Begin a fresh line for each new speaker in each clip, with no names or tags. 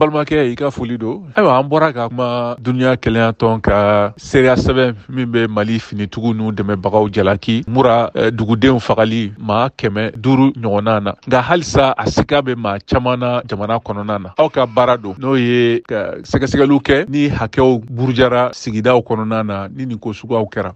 Balimakɛ, i ka foli don. Ayiwa, an bɔra ka kuma Duniya Kelenya Tɔn ka seereya sɛbɛn min bɛ Mali finitigiw n'u dɛmɛbagaw jalaki Mura dugudenw fagali maa 500 ɲɔgɔnna na, nka halisa a siga bɛ maa caman na jamana kɔnɔna na. Aw ka baara don, n'o ye ka sɛgɛsɛgɛliw kɛ ni hakɛw burujara sigidaw kɔnɔna na, ni nin ko suguyaw kɛra.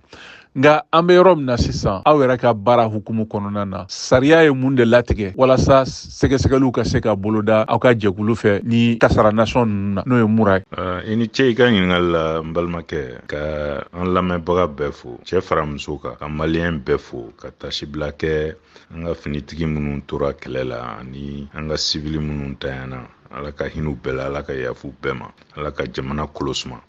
Nka an bɛ yɔrɔ min na sisan, aw yɛrɛ ka baara hukumu kɔnɔna na, sariya ye mun de latigɛ walasa sɛgɛsɛgɛliw ka se ka boloda aw ka jɛkulu fɛ ni kasara nasɔn ninnu na, n'o ye Mura ye?
I ni ce i ka ɲininkali la, n balimakɛ. Ka an lamɛnbaga bɛɛ fo, cɛ fara muso kan, ka Maliyɛn bɛɛ fo, ka tasibila kɛ an ka finitigi minnu tora kɛlɛ la ani an ka sivili minnu tanyana. Ala ka hinɛ bɛɛ la, Ala ka yafu bɛɛ ma, Ala ka jamana kolo suma.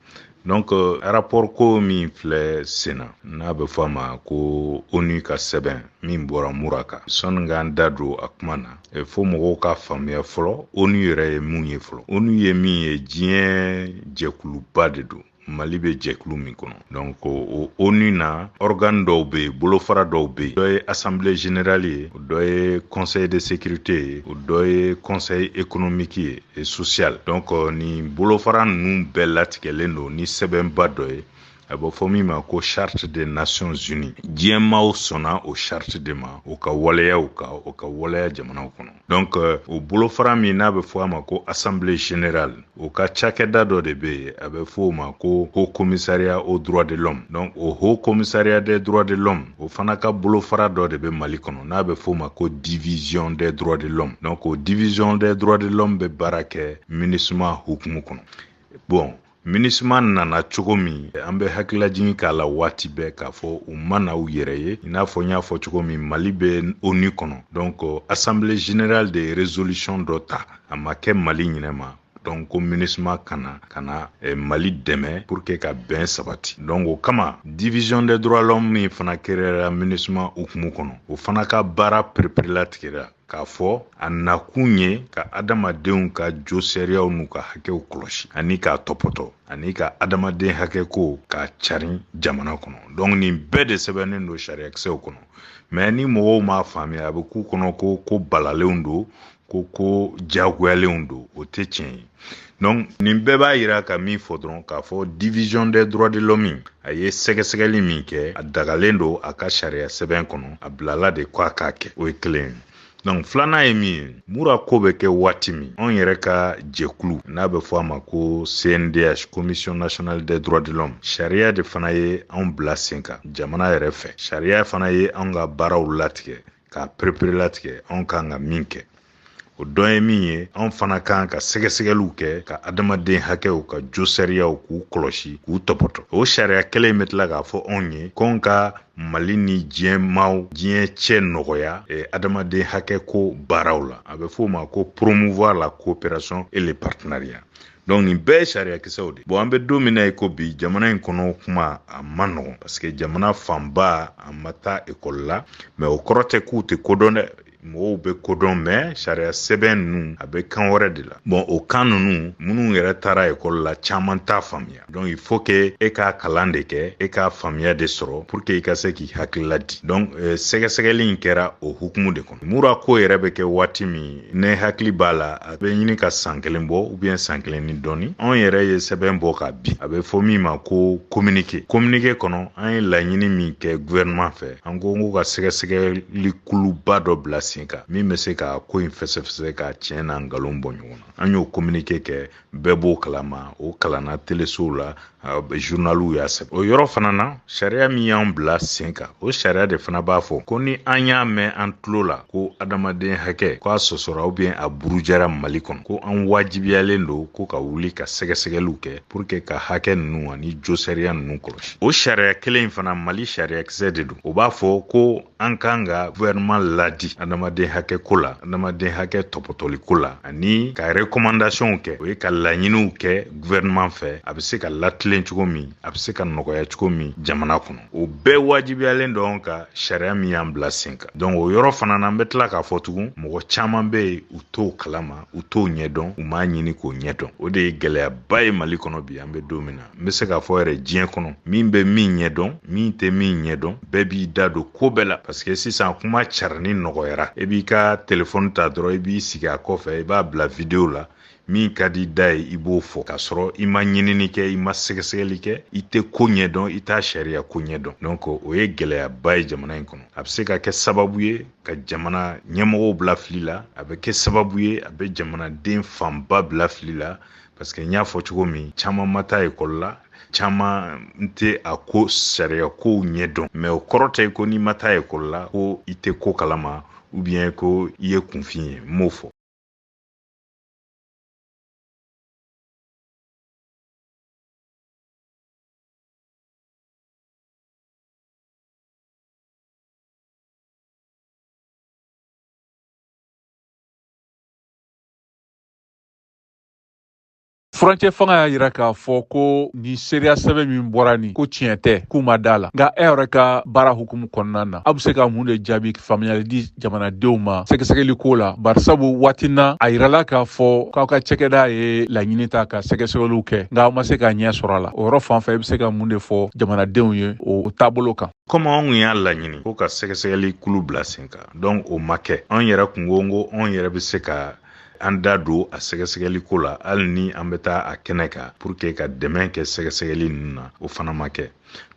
Donc rapport ko min filɛ sen na, n'a bɛ fɔ a ma ko ONU ka sɛbɛn min bɔra Mura kan, sɔnni k'an da don a kuma na, fo mɔgɔw ka faamuya fɔlɔ ONU yɛrɛ ye mun ye fɔlɔ. ONU ye min ye, diɲɛ jɛkuluba de don, Mali bɛ jɛkulu min kɔnɔ. Donc o ONU na, organe dɔw bɛ yen, bolofara dɔw bɛ yen. Dɔ ye Assemblée générale ye, o dɔ ye Conseil de sécurité ye, o dɔ ye Conseil économique ye et social. Donc nin bolofara ninnu bɛɛ latigɛlen don ni sɛbɛnba dɔ ye, a bɛ fɔ min ma ko Charte des Nations Unies. Diɲɛmaaw sɔnna o charte de ma, o ka waleyaw ka o ka waleya jamanaw kɔnɔ. Donc o bolofara min n'a bɛ fɔ a ma ko Assemblée générale, o ka cakɛda dɔ de bɛ yen, a bɛ fɔ o ma ko Haut Commissariat aux droits de l'homme. Donc o Haut Commissariat des droits de l'homme, o fana ka bolofara dɔ de bɛ Mali kɔnɔ, n'a bɛ fɔ o ma ko Division des droits de l'homme. Donc o Division des droits de l'homme bɛ baara kɛ MINUSMA hukumu kɔnɔ. Bon, MINUSMA nana cogo min, an bɛ hakililajigin k'a la waati bɛɛ k'a fɔ u ma na u yɛrɛ ye. I n'a fɔ n y'a fɔ cogo min, Mali bɛ ONU kɔnɔ. Donc Assemblée générale de résolution dɔ ta, a ma kɛ Mali ɲinɛ ma. Donc ko MINUSMA kana ka na Mali dɛmɛ pour que ka bɛn sabati. Donc o kama, Division des droits de l'homme min fana créera MINUSMA hukumu kɔnɔ, o fana ka baara pereperelatigɛra k'a fɔ a nakun ye ka adamadenw ka josariyaw n'u ka hakɛw kɔlɔsi ani k'a tɔpɔtɔ ani ka adamaden hakɛ ko k'a carin jamana kɔnɔ. Donc nin bɛɛ de sɛbɛnnen don sariyakisɛw kɔnɔ. Mais ni mɔgɔw m'a faamuya, a bɛ k'u kɔnɔ ko ko balalenw don, ko ko diyagoyalenw don. O tɛ tiɲɛ ye. Donc nin bɛɛ b'a yira ka min fɔ dɔrɔn, k'a fɔ Division des droits de l'homme, a ye sɛgɛsɛgɛli min kɛ, a dagalen don a ka sariya sɛbɛn kɔnɔ, a bilala de ko a k'a kɛ. O ye kelen ye. Donc filanan ye min ye, Mura ko bɛ kɛ waati min, anw yɛrɛ ka jɛkulu n'a bɛ fɔ a ma ko CNDH, Commission nationale des droits de l'homme, sariya de fana ye anw bila sen kan jamana yɛrɛ fɛ. Sariya fana ye anw ka baaraw latigɛ, k'a perepere latigɛ anw kan ka min kɛ. O dɔ ye min ye, anw fana kan ka sɛgɛsɛgɛliw kɛ ka adamaden hakɛw ka josariyaw k'u kɔlɔsi, k'u tɔpɔtɔ. O sariya kelen in bɛ tila k'a fɔ anw ye ko ka Mali ni diɲɛ maaw, diɲɛ cɛ nɔgɔya adamaden hakɛ ko baaraw la. A bɛ fɔ o ma ko promouvoir la coopération et le partenariat. Donc nin bɛɛ ye sariyakisɛw de. Bon, an bɛ don min na i ko bi, jamana in kɔnɔ, kuma a ma nɔgɔn, parce que jamana fanba a ma taa ekɔli la. Mais o kɔrɔ tɛ k'u tɛ kodɔn dɛ, mɔgɔw bɛ kodɔn, mais sariya sɛbɛn ninnu, a bɛ kan wɛrɛ de la. Bon, o kan ninnu, minnu yɛrɛ taara ekɔli la, caman t'a faamuya. Donc il faut que e k'a kalan de kɛ, e k'a faamuya de sɔrɔ pour que i ka se k'i hakilila di. Donc sɛgɛsɛgɛli in kɛra o hukumu de kɔnɔ. Mura ko yɛrɛ bɛ kɛ waati min, ne hakili b'a la, a bɛ ɲini ka san kelen bɔ ou bien san kelen ni dɔɔni. Anw yɛrɛ ye sɛbɛn bɔ ka bin, a bɛ fɔ min ma ko communiqué. Communiqué kɔnɔ, an ye laɲini min kɛ gouvernement fɛ, an ko ko ka sɛgɛsɛgɛli kuluba dɔ bila sen kan min bɛ se ka ko in fɛsɛfɛsɛ, ka tiɲɛ n'a nkalon bɔ ɲɔgɔn na. An y'o communiqué kɛ, bɛɛ b'o kalama, o kalanna telesow la, journaliw y'a sɛbɛn. O yɔrɔ fana na, sariya min y'an bila sen kan, o sariya de fana b'a fɔ ko ni an y'a mɛn an tulo la ko adamaden hakɛ ko a sɔsɔra ou bien a burujara Mali kɔnɔ, ko an wajibiyalen don ko ka wuli ka sɛgɛsɛgɛliw kɛ pour que ka hakɛ ninnu ani josariya ninnu kɔlɔsi. O sariya kelen in fana, Mali sariyakisɛ de don, o b'a fɔ ko an kan ka gouvernement ladi adamaden hakɛ ko la, adamaden hakɛ tɔpɔtɔli ko la, ani ka recommandation kɛ, o ye ka laɲiniw kɛ gouvernement fɛ, a bɛ se ka latilen cogo min, a bɛ se ka nɔgɔya cogo min jamana kɔnɔ. O bɛɛ wajibiyalen don ka sariya min y'an bila sen kan. Donc o yɔrɔ fana na, an bɛ tila k'a fɔ tugun, mɔgɔ caman bɛ yen, u t'o kalama, u t'o ɲɛdɔn, u m'a ɲini k'o ɲɛdɔn. O de ye gɛlɛyaba ye Mali kɔnɔ bi, an bɛ don min na. N bɛ se k'a fɔ yɛrɛ, diɲɛ kɔnɔ, min bɛ min ɲɛdɔn, min tɛ min ɲɛdɔn, bɛɛ b'i da don ko bɛɛ la, parce que sisan kuma carinni nɔgɔyara. E b'i ka telefɔni ta dɔrɔn, i b'i sigi a kɔfɛ, i b'a bila video la, Min ka di da ye i b'o fɔ, k'a sɔrɔ i ma ɲinini kɛ, i ma sɛgɛsɛgɛli kɛ, i tɛ ko ɲɛdɔn, i t'a sariya ko ɲɛdɔn. Donc o ye gɛlɛyaba ye jamana in kɔnɔ. A bɛ se ka kɛ sababu ye ka jamana ɲɛmɔgɔw bila fili la, a bɛ kɛ sababu ye a bɛ jamanaden fanba bila fili la, parce que n y'a fɔ cogo min, caman ma taa ekɔli la, caman tɛ a ko sariya kow ɲɛdɔn. Mais o kɔrɔ tɛ ko n'i ma taa ekɔli la ko i tɛ ko kalama ou bien ko i ye kunfin ye, n m'o fɔ.
Furancɛ fanga y'a yira k'a fɔ ko nin seereya sɛbɛn min bɔra nin ko tiɲɛ tɛ, k'u ma da la. Nka e yɛrɛ ka baara hukumu kɔnɔna na, aw bɛ se ka mun de jaabi faamuyali di jamanadenw ma sɛgɛsɛgɛli ko la? Barisabu waati na a yirala k'a fɔ k'aw ka cakɛda ye laɲini ta ka sɛgɛsɛgɛliw kɛ, nka aw ma se ka ɲɛ sɔrɔ a la. O yɔrɔ fan fɛ, i bɛ se ka mun de fɔ jamanadenw ye o taabolo kan?
Komi anw y'a laɲini ko ka sɛgɛsɛgɛli kulu bila sen kan, donc o ma kɛ. Anw yɛrɛ kun ko anw yɛrɛ bɛ se ka an da don a sɛgɛsɛgɛli ko la, hali ni an bɛ taa a kɛnɛ kan pour que ka dɛmɛ kɛ sɛgɛsɛgɛli ninnu na, o fana ma kɛ.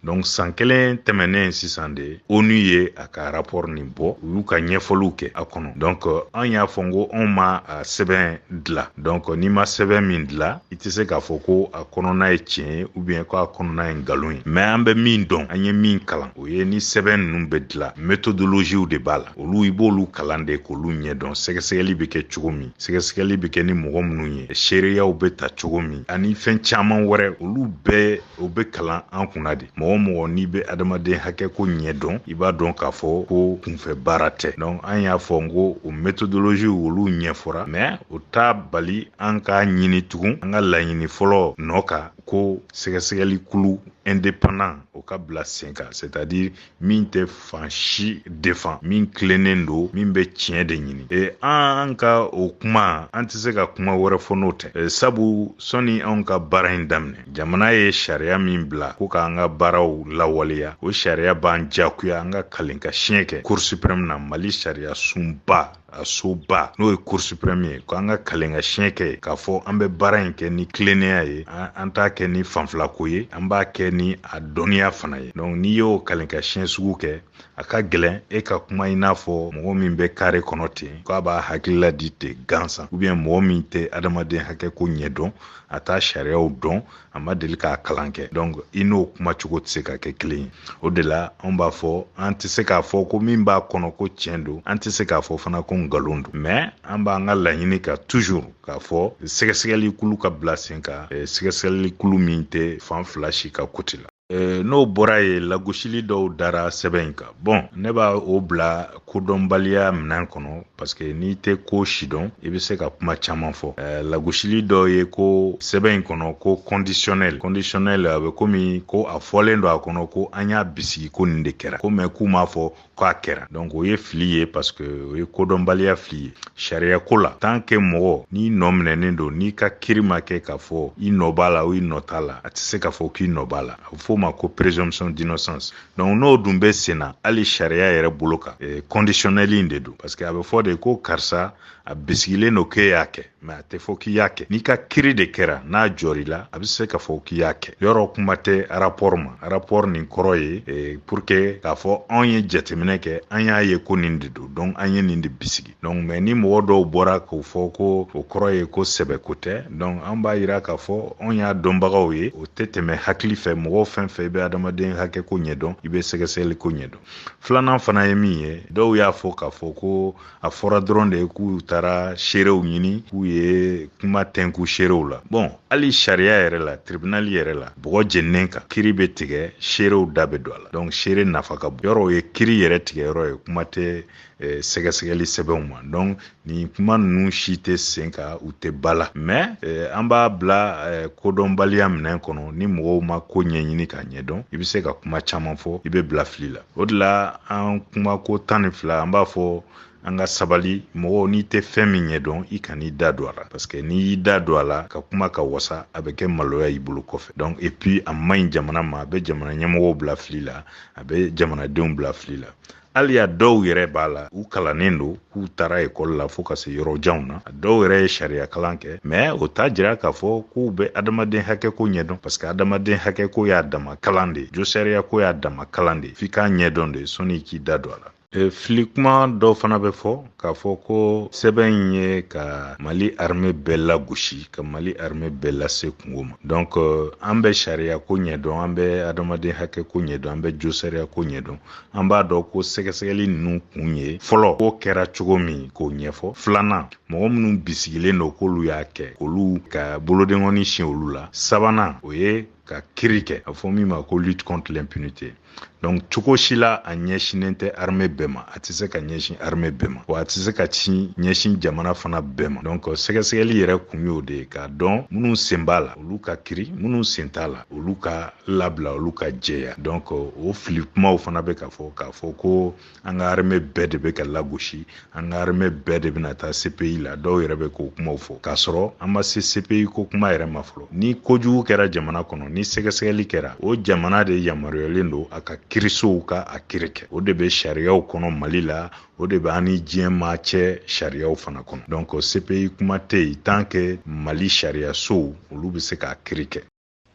Donc san kelen tɛmɛnen sisan de, ONU ye a ka rapport nin bɔ, u y'u ka ɲɛfɔliw kɛ a kɔnɔ. Donc an y'a fɔ n ko anw ma a sɛbɛn dilan. Donc n'i ma sɛbɛn min dilan, i tɛ se k'a fɔ ko a kɔnɔna ye tiɲɛ ye ou bien ko a kɔnɔna ye nkalon ye. Mais an bɛ min dɔn, an ye min kalan, o ye ni sɛbɛn ninnu bɛ dilan, méthodologie de b'a la. Olu i b'olu kalan de k'olu ɲɛdɔn, sɛgɛsɛgɛli bɛ kɛ cogo min, sɛgɛsɛgɛli bɛ kɛ ni mɔgɔ minnu ye, seereyaw bɛ ta cogo min, ani fɛn caman wɛrɛ, olu bɛɛ o bɛ kalan an kunna de. Mɔgɔ mɔgɔ n'i bɛ adamaden hakɛ ko ɲɛdɔn, i b'a dɔn k'a fɔ ko kunfɛ baara tɛ. Donc an y'a fɔ n ko o méthodologie olu ɲɛfɔra, mais o t'a bali an k'a ɲini tugun, an ka laɲini fɔlɔ nɔ kan ko sɛgɛsɛgɛli kulu indépendant o ka bila sen kan, c'est-à-dire min tɛ fan si défend, min tilennen don, min bɛ tiɲɛ de ɲini. E an ka o kuma, an tɛ se ka kuma wɛrɛ fɔ n'o tɛ, sabu sɔnni anw ka baara in daminɛ, jamana ye sariya min bila ko k'an ka baaraw lawaleya, o sariya b'an diyagoya an ka kalen ka siɲɛ kɛ Cour suprême na, Mali sariya sunba, a soba n'o ye Cour suprême ye, ko an ka kalen ka siɲɛ kɛ k'a fɔ an bɛ baara in kɛ ni tilennenya ye, an t'a kɛ ni fanfilako ye, an b'a kɛ ni a dɔnniya fana ye. Donc n'i y'o kalen ka siɲɛ sugu kɛ, a ka gɛlɛn e ka kuma i n'a fɔ mɔgɔ min bɛ kare kɔnɔ ten k'a b'a hakilila di ten gansan, ou bien mɔgɔ min tɛ adamaden hakɛ ko ɲɛdɔn, a t'a sariyaw dɔn, a ma deli k'a kalan kɛ. Donc i n'o kuma cogo tɛ se ka kɛ kelen ye. O de la anw b'a fɔ, an tɛ se k'a fɔ ko min b'a kɔnɔ ko tiɲɛ don, an tɛ se k'a fɔ fana ko nkalon don, mais an b'an ka laɲini ka toujours k'a fɔ sɛgɛsɛgɛli kulu ka bila sen kan, sɛgɛsɛgɛli kulu min tɛ fan fila si ka côté la. N'o bɔra yen, lagosili dɔw dara sɛbɛn in kan. Bon, ne b'a o bila kodɔnbaliya minɛn kɔnɔ, parce que n'i tɛ ko si dɔn, i bɛ se ka kuma caman fɔ. Lagosili dɔw ye ko sɛbɛn in kɔnɔ ko conditionnel. Conditionnel a bɛ komi ko a fɔlen don a kɔnɔ ko an y'a bisigi ko nin de kɛra, ko mais k'u m'a fɔ k'a kɛra. Donc o ye fili ye, parce que o ye kodɔnbaliya fili ye sariya ko la. Tant que mɔgɔ n'i nɔ minɛnen don, n'i ka kiri ma kɛ k'a fɔ i nɔ b'a la o i nɔ t'a la, a tɛ se k'a fɔ k'i nɔ b'a la. A bɛ f'o ma ko présomption d'innocence. Donc n'o dun bɛ sen na hali sariya yɛrɛ bolo kan, conditionnel in de don, parce que a bɛ fɔ de ko karisa a bisigilen don k'e y'a kɛ, mais a tɛ fɔ k'i y'a kɛ. N'i ka kiri de kɛra n'a jɔr'i la, a bɛ se k'a fɔ k'i y'a kɛ. Yɔrɔ kuma tɛ rapport ma. Rapport nin kɔrɔ ye pour que k'a fɔ anw ye jateminɛ kɛ, an y'a ye ko nin de don, donc an ye nin de bisigi. Donc mais ni mɔgɔ dɔw bɔra k'o fɔ ko o kɔrɔ ye ko sɛbɛ ko tɛ, donc an b'a yira k'a fɔ anw y'a dɔnbagaw ye, o tɛ tɛmɛ hakili fɛ. Mɔgɔ fɛn fɛn i bɛ adamaden hakɛ ko ɲɛdɔn, i bɛ sɛgɛsɛgɛli ko ɲɛdɔn. Filanan fana ye min ye, dɔw y'a fɔ k'a fɔ ko a fɔra dɔrɔn de k'u taara seerew ɲini, k'u ye kuma tɛnku seerew la. Bon, hali sariya yɛrɛ la, tribunal yɛrɛ la, bɔgɔ jeninen kan, kiri bɛ tigɛ, seerew da bɛ don a la. Donc seere nafa ka bon. Yɔrɔ o ye kiri yɛrɛ tigɛ yɔrɔ ye, kuma tɛ sɛgɛsɛgɛli sɛbɛnw ma. Donc nin kuma ninnu si tɛ sen kan, u tɛ ba la. Mais an b'a bila kodɔnbaliya minɛn kɔnɔ. Ni mɔgɔw ma ko ɲɛɲini k'a ɲɛdɔn, i bɛ se ka kuma caman fɔ, i bɛ bila fili la. O de la an kuma ko 12, an b'a fɔ an ka sabali. Mɔgɔw, n'i tɛ fɛn min ɲɛdɔn, i kan'i da don a la, parce que n'i y'i da don a la ka kuma ka wasa, a bɛ kɛ maloya i bolo kɔfɛ. Donc et puis a man ɲi jamana ma, a bɛ jamana ɲɛmɔgɔw bila fili la, a bɛ jamanadenw bila fili la. Hali a dɔw yɛrɛ b'a la, u kalannen don, k'u taara ekɔli la fo ka se yɔrɔ janw na. A dɔw yɛrɛ ye sariya kalan kɛ, mais o t'a jira k'a fɔ k'u bɛ adamaden hakɛ ko ɲɛdɔn, parce que adamaden hakɛ ko y'a dama kalan de ye, jo sariya ko y'a dama kalan de ye, f'i k'a ɲɛdɔn de sɔnni k'i da don a la. Fili kuma dɔw fana bɛ fɔ k'a fɔ ko sɛbɛn in ye ka Mali armée bɛɛ lagosi, ka Mali armée bɛɛ lase kungo ma. Donc an bɛ sariya ko ɲɛdɔn, an bɛ adamaden hakɛ ko ɲɛdɔn, an bɛ jo sariya ko ɲɛdɔn. An b'a dɔn ko sɛgɛsɛgɛli ninnu kun ye fɔlɔ ko kɛra cogo min k'o ɲɛfɔ, filanan mɔgɔ minnu bisigilen don k'olu y'a kɛ, k'olu ka bolodenkɔni sin olu la, sabanan o ye ka kiri kɛ, a fɔ min ma ko lutte contre l'impunité. Donc cogo si la a ɲɛsinnen tɛ armée bɛɛ ma, a tɛ se ka ɲɛsin armée bɛɛ ma, wa a tɛ se ka ɲɛsin jamana fana bɛɛ ma. Donc sɛgɛsɛgɛli yɛrɛ kun y'o de ye, k'a dɔn minnu sen b'a la olu ka kiri, minnu sen t'a la olu ka labila, olu ka jɛya. Donc o fili kumaw fana bɛ ka fɔ k'a fɔ ko an ka armée bɛɛ de bɛ ka lagosi, an ka armée bɛɛ de bɛna taa CPI la. Dɔw yɛrɛ bɛ k'o kumaw fɔ k'a sɔrɔ an ma se CPI ko kuma yɛrɛ ma fɔlɔ. Ni kojugu kɛra jamana kɔnɔ, ni sɛgɛsɛgɛli kɛra, o jamana de yamaruyalen don a ka kirisow ka a kiri kɛ. O de bɛ sariyaw kɔnɔ Mali la, o de bɛ an ni diɲɛ maa cɛ sariyaw fana kɔnɔ. Donc CPI kuma tɛ yen tant que Mali sariyasow olu bɛ se k'a kiri kɛ.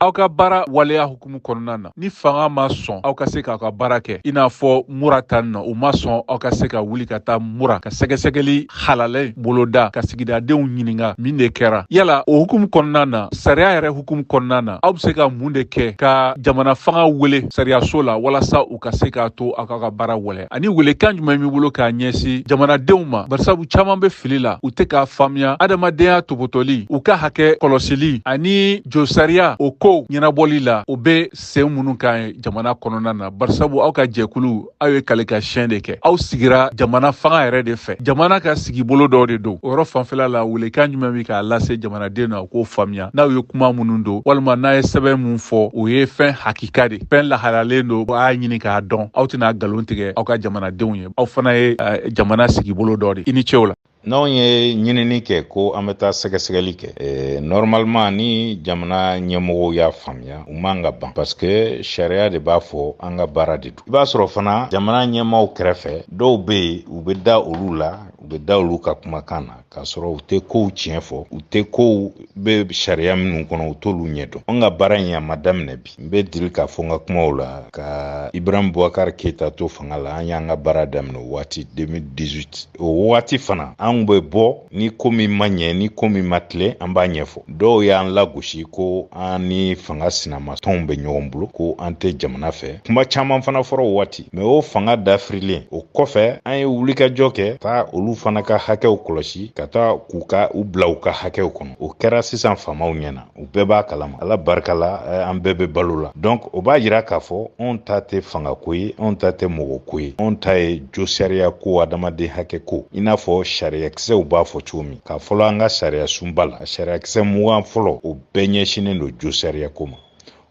Aw ka baara waleya hukumu kɔnɔna na, ni fanga ma sɔn aw ka se k'aw ka baara kɛ, i n'a fɔ Mura ta nɔ, u ma sɔn aw ka se ka wuli ka taa Mura ka sɛgɛsɛgɛli halalen boloda, ka sigidadenw ɲininka min de kɛra. Yala o hukumu kɔnɔna na, sariya yɛrɛ hukumu kɔnɔna na, aw bɛ se ka mun de kɛ ka jamana fanga wele sariyaso la walasa u ka se k'a to aw ka baara waleya? Ani welekan jumɛn b'i bolo k'a ɲɛsin jamanadenw ma? Barisabu caman bɛ fili la, u tɛ k'a faamuya adamadenya topotɔli, u ka hakɛ kɔlɔsili ani josariya o ko ɲɛnabɔli la, o bɛ sen minnu kan jamana kɔnɔna na. Barisabu aw ka jɛkulu, aw ye kalika siyɛn de kɛ, aw sigira jamana fanga yɛrɛ de fɛ, jamana ka sigibolo dɔw de don. O yɔrɔ fanfɛla la, welekan jumɛn bɛ k'a lase jamanaden na u k'o faamuya, n'aw ye kuma minnu don walima n'a ye sɛbɛn mun fɔ, o ye fɛn hakika de, fɛn lahalalen don, a y'a ɲini k'a dɔn, aw tɛna nkalon tigɛ aw ka jamanadenw ye, aw fana ye jamana sigibolo dɔ de. I ni ce o la.
N'anw ye ɲinini kɛ ko an bɛ taa sɛgɛsɛgɛli kɛ, normalement ni jamana ɲɛmɔgɔw y'a faamuya, u man ka ban, parce que sariya de b'a fɔ an ka baara de don. I b'a sɔrɔ fana jamana ɲɛmaaw kɛrɛfɛ dɔw bɛ yen, u bɛ da olu la, u bɛ da olu ka kumakan na, k'a sɔrɔ u tɛ kow tiɲɛ fɔ, u tɛ kow bɛ sariya minnu kɔnɔ, u t'olu ɲɛdɔn. An ka baara in a ma daminɛ bi. N bɛ deli k'a fɔ n ka kumaw la, ka Ibrahim Boubacar Keita to fanga la, an y'an ka baara daminɛ o waati 2018. O waati fana an bɛ bɔ ni ko min ma ɲɛ, ni ko min ma tilen, an b'a ɲɛfɔ. Dɔw y'an lagosi ko an ni fanga sinamatɔnw bɛ ɲɔgɔn bolo, ko an tɛ jamana fɛ. Kuma caman fana fɔra o waati, mais o fanga dafirilen o kɔfɛ, an ye wulikajɔ kɛ taa olu fana ka hakɛw kɔlɔsi, ka taa k'u ka u bila u ka hakɛw kɔnɔ. O kɛra sisan faamaw ɲɛna, u bɛɛ b'a kalama. Ala barika la, an bɛɛ bɛ balo la. Donc o b'a jira k'a fɔ anw ta tɛ fangako ye, anw ta tɛ mɔgɔko ye, anw ta ye jo sariya ko, adamaden hakɛ ko, i n'a fɔ sariyakisɛw b'a fɔ cogo min. K'a fɔlɔ an ka sariya sunba la, sariyakisɛ 20 fɔlɔ, o bɛɛ ɲɛsinnen don jo sariya ko ma.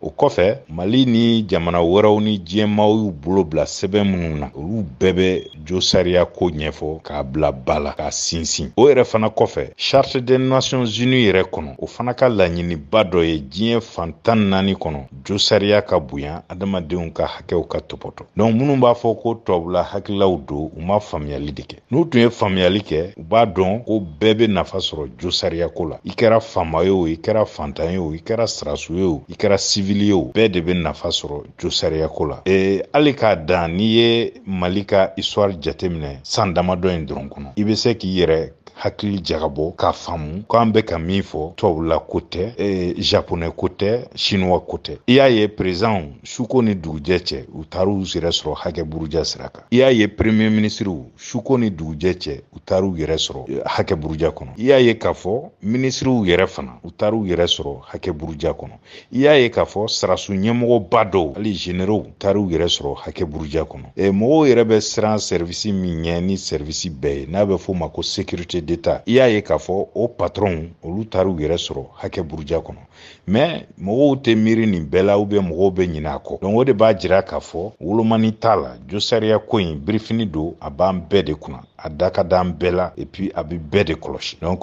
O kɔfɛ, Mali ni jamana wɛrɛw ni diɲɛmaaw y'u bolo bila sɛbɛn minnu na, olu bɛɛ bɛ jo sariya ko ɲɛfɔ k'a bila ba la, k'a sinsin. O yɛrɛ fana kɔfɛ, Charte des Nations Unies yɛrɛ kɔnɔ, o fana ka laɲiniba dɔ ye diɲɛ fan 14 kɔnɔ, jo sariya ka bonya, adamadenw ka hakɛw ka tɔpɔtɔ. Donc minnu b'a fɔ ko tubabula hakililaw don, u ma faamuyali de kɛ. N'u tun ye faamuyali kɛ, u b'a dɔn ko bɛɛ bɛ nafa sɔrɔ jo sariya ko la. I kɛra faama ye o, i kɛra fantan ye o, i kɛra sarasu ye o, i kɛra sivili ye o, bɛɛ de bɛ nafa sɔrɔ jo sariya ko la. Hali k'a dan, n'i ye Mali ka histoire jateminɛ san damadɔ in dɔrɔn kɔnɔ, i bɛ se k'i yɛrɛ hakili jagabɔ k'a faamu k'an bɛ ka min fɔ tubabula ko tɛ, japonais ko tɛ, chinois ko tɛ. I y'a ye président suko ni dugujɛ cɛ, u taar'u yɛrɛ sɔrɔ hakɛ buruja sira kan. I y'a ye premier ministre suko ni dugujɛ cɛ, u taar'u yɛrɛ sɔrɔ hakɛ buruja kɔnɔ. I y'a ye k'a fɔ minisiriw yɛrɛ fana, u taar'u yɛrɛ sɔrɔ hakɛ buruja kɔnɔ. I y'a ye k'a fɔ sarasu ɲɛmɔgɔba dɔw, hali généraux, u taar'u yɛrɛ sɔrɔ hakɛ buruja kɔnɔ. Mɔgɔw yɛrɛ bɛ siran service min ɲɛ ni service bɛɛ ye, n'a bɛ f'o ma ko sécurité d'État, i y'a ye k'a fɔ o patron olu taar'u yɛrɛ sɔrɔ hakɛ buruja kɔnɔ. Mais mɔgɔw tɛ miiri nin bɛɛ la, ou bien mɔgɔw bɛ ɲinɛ a kɔ. Donc o de b'a jira k'a fɔ wolomani t'a la, jo sariya ko in birifini don, a b'an bɛɛ de kunna, a da ka d'an bɛɛ la, et puis a bɛ bɛɛ de kɔlɔsi. Donc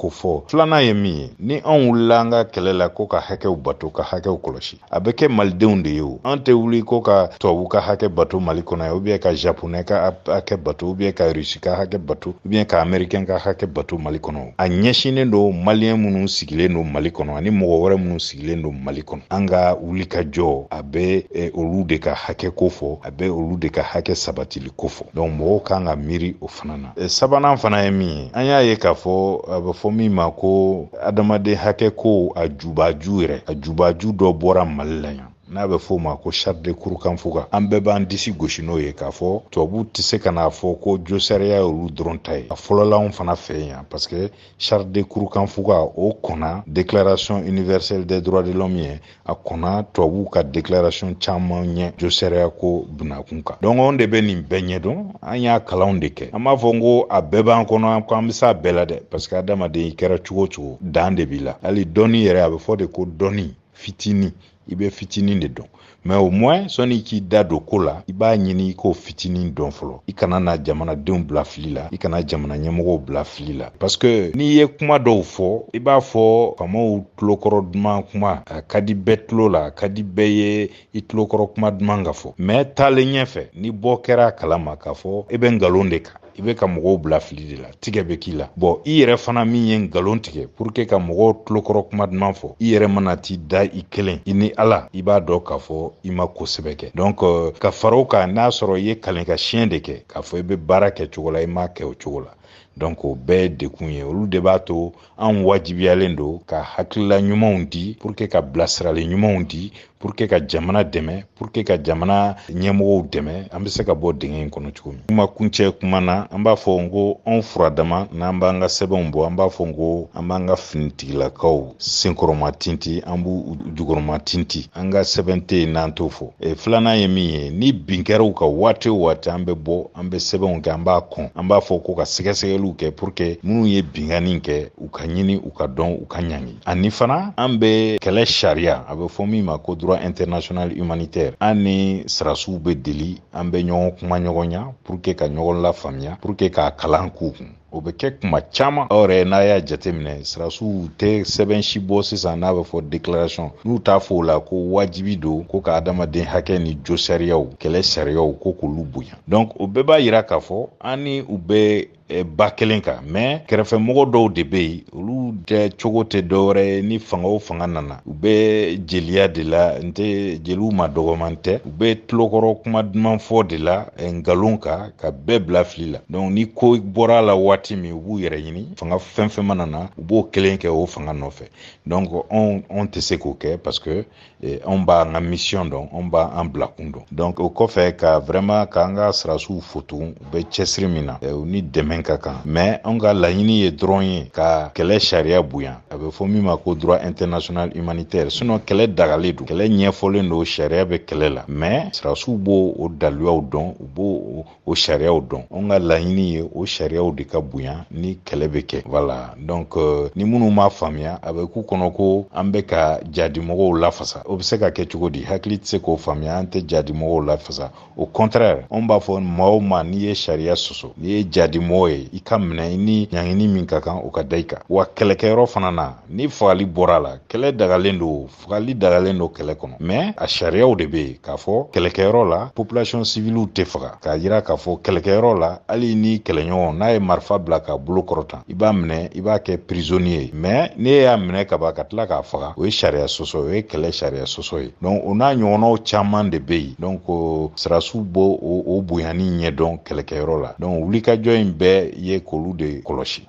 kofɔ. Filanan ye min ye, ni anw wulila an ka kɛlɛ la ko ka hakɛw bato, ka hakɛw kɔlɔsi, a bɛ kɛ malidenw de ye. O an tɛ wuli ko ka tubabu ka hakɛ bato Mali kɔnɔ yan, ou bien ka japonais ka hakɛ bato, ou bien ka russe ka hakɛ bato, ou bien ka américain ka hakɛ bato Mali kɔnɔ. A ɲɛsinnen don maliyɛn minnu sigilen don Mali kɔnɔ ani mɔgɔ wɛrɛ minnu sigilen don Mali kɔnɔ. An ka wuli ka jɔ, a bɛ olu de ka hakɛ ko fɔ, a bɛ olu de ka hakɛ sabatili ko fɔ. Donc mɔgɔw kan ka miiri o fana na. Sabanan fana ye min ye, an y'a ye k'a fɔ a bɛ fɔ min ma ko adamaden hakɛ ko a jubaju yɛrɛ, a jubaju dɔ bɔra Mali la yan, n'a bɛ fɔ o ma ko charte de Kurukanfuga. An bɛɛ b'an disi gosi n'o ye k'a fɔ tubabuw tɛ se ka n'a fɔ ko josariya y'olu dɔrɔn ta ye. A fɔlɔla anw fana fɛ yan, parce que charte de Kurukanfuga o kɔnna déclaration universelle des droits de l'homme ye, a kɔnna tubabuw ka déclaration caman ɲɛ josariya ko bunakun kan. Donc anw de bɛ nin bɛɛ ɲɛdɔn, an y'a kalanw de kɛ. An b'a fɔ n ko a bɛɛ b'an kɔnɔ, ko an bɛ s'a bɛɛ la dɛ, parce que adamaden i kɛra cogo o cogo, dan de b'i la. Hali dɔnni yɛrɛ, a bɛ fɔ de ko dɔnni fitinin, i bɛ fitinin de dɔn, mais au moins sɔnni k'i da don ko la, i b'a ɲini i k'o fitinin dɔn fɔlɔ. I kana na jamanadenw bila fili la, i kana jamana ɲɛmɔgɔw bila fili la, parce que n'i ye kuma dɔw fɔ, i b'a fɔ faamaw tulokɔrɔ duman kuma, a ka di bɛɛ tulo la, a ka di bɛɛ ye i tulokɔrɔ kuma duman ka fɔ, mais taalen ɲɛfɛ, ni bɔ kɛra a kalama k'a fɔ i bɛ nkalon de kan, i bɛ ka mɔgɔw bila fili de la, tigɛ bɛ k'i la. Bon, i yɛrɛ fana min ye nkalon tigɛ pour que ka mɔgɔw tulokɔrɔ kuma duman fɔ, i yɛrɛ mana t'i da i kelen, i ni Ala, i b'a dɔn k'a fɔ i ma kosɛbɛ kɛ. Donc ka fara o kan, n'a sɔrɔ i ye kalen ka siɲɛ de kɛ k'a fɔ i bɛ baara kɛ cogo la, i m'a kɛ o cogo la. Donc o bɛɛ ye dekun ye. Olu de b'a to anw wajibiyalen don ka hakilila ɲumanw di pour que ka bilasirali ɲumanw di, pour que ka jamana dɛmɛ, pour que ka jamana ɲɛmɔgɔw dɛmɛ, an bɛ se ka bɔ dingɛ in kɔnɔ cogo min. Kuma kuncɛ kuma na, an b'a fɔ n ko anw furadama, n'an b'an ka sɛbɛnw bɔ, an b'a fɔ n ko an b'an ka finitigilakaw senkɔrɔma tinti, an b'u jukɔrɔma tinti. An ka sɛbɛn tɛ yen n'an t'o fɔ. Filanan ye min ye, ni bin kɛra u kan waati o waati, an bɛ bɔ, an bɛ sɛbɛnw kɛ, an b'a kɔn, an b'a fɔ ko ka sɛgɛsɛgɛliw kɛ pour que minnu ye binkanni kɛ, u ka ɲini, u ka dɔn, u ka ɲangi. Ani fana an bɛ kɛlɛ sariya, a bɛ fɔ min ma ko droit international humanitaire, an ni sirasiw bɛ deli, an bɛ ɲɔgɔn kuma ɲɔgɔn ɲa pour que ka ɲɔgɔn lafaamuya, pour que k'a kalan k'u kun. O bɛ kɛ kuma caman. Aw yɛrɛ n'a y'a jateminɛ, sirasiw tɛ sɛbɛn si bɔ sisan n'a bɛ fɔ déclaration, n'u t'a fɔ o la ko wajibi don ko ka adamaden hakɛ ni jo sariyaw, kɛlɛ sariyaw, ko k'olu bonya. Donc o bɛɛ b'a yira k'a fɔ an ni u bɛ ba kelen kan. Mais kɛrɛfɛmɔgɔ dɔw de bɛ yen, olu tɛ cogo tɛ dɔwɛrɛ ye, ni fanga o fanga nana, u bɛ jeliya de la, n tɛ jeliw ma dɔgɔman tɛ, u bɛ tulokɔrɔ kuma duman fɔ de la nkalon kan, ka bɛɛ bila fili la. Donc ni ko bɔra a la waati min, u b'u yɛrɛ ɲini, fanga fɛn fɛn mana na, u b'o kelen kɛ o fanga nɔfɛ. Donc anw tɛ se k'o kɛ, parce que anw b'an ka mission dɔn, anw b'an bilakun dɔn. Donc o kɔfɛ, ka vraiment k'an ka sirasiw fo tugun, u bɛ cɛsiri min na, u ni dɛmɛ ka kan. Mais anw ka laɲini ye dɔrɔn ye ka kɛlɛ sariya bonya, a bɛ fɔ min ma ko droit international humanitaire. Sinon kɛlɛ dagalen don, kɛlɛ ɲɛfɔlen don, sariya bɛ kɛlɛ la, mais sirasiw b'o o daluyaw dɔn, u b'o o sariyaw dɔn. Anw ka laɲini ye o sariyaw de ka bonya ni kɛlɛ bɛ kɛ. Voilà. Donc ni minnu m'a faamuya, a bɛ k'u kɔnɔ ko an bɛ ka jadimɔgɔw lafasa. O bɛ se ka kɛ cogo di? Hakili tɛ se k'o faamuya. An tɛ jadimɔgɔw lafasa, au contraire, anw b'a fɔ maa o maa, n'i ye sariya sɔsɔ, n'i ye jadimɔgɔ ye, i ka minɛ, i ni ɲangini min ka kan, o ka da i kan. Wa kɛlɛkɛyɔrɔ fana na, ni fagali bɔra a la, kɛlɛ dagalen don, fagali dagalen don kɛlɛ kɔnɔ, mais a sariyaw de bɛ yen k'a fɔ kɛlɛkɛyɔrɔ la, population civile tɛ faga. K'a yira k'a fɔ kɛlɛkɛyɔrɔ la, hali ni kɛlɛɲɔgɔn n'a ye marifa bila k'a bolo kɔrɔta, i b'a minɛ, i b'a kɛ prisonnier ye. Mais n'e y'a minɛ ka ban ka tila k'a faga, o ye sariya sɔsɔ, o ye kɛlɛ sariya sɔsɔ ye. Donc o n'a ɲɔgɔnnaw caman de bɛ yen. Donc sirasiw b'o o bonyani ɲɛdɔn kɛlɛkɛyɔrɔ la. Donc wulikajɔ in bɛɛ ye k'olu de kɔlɔsi.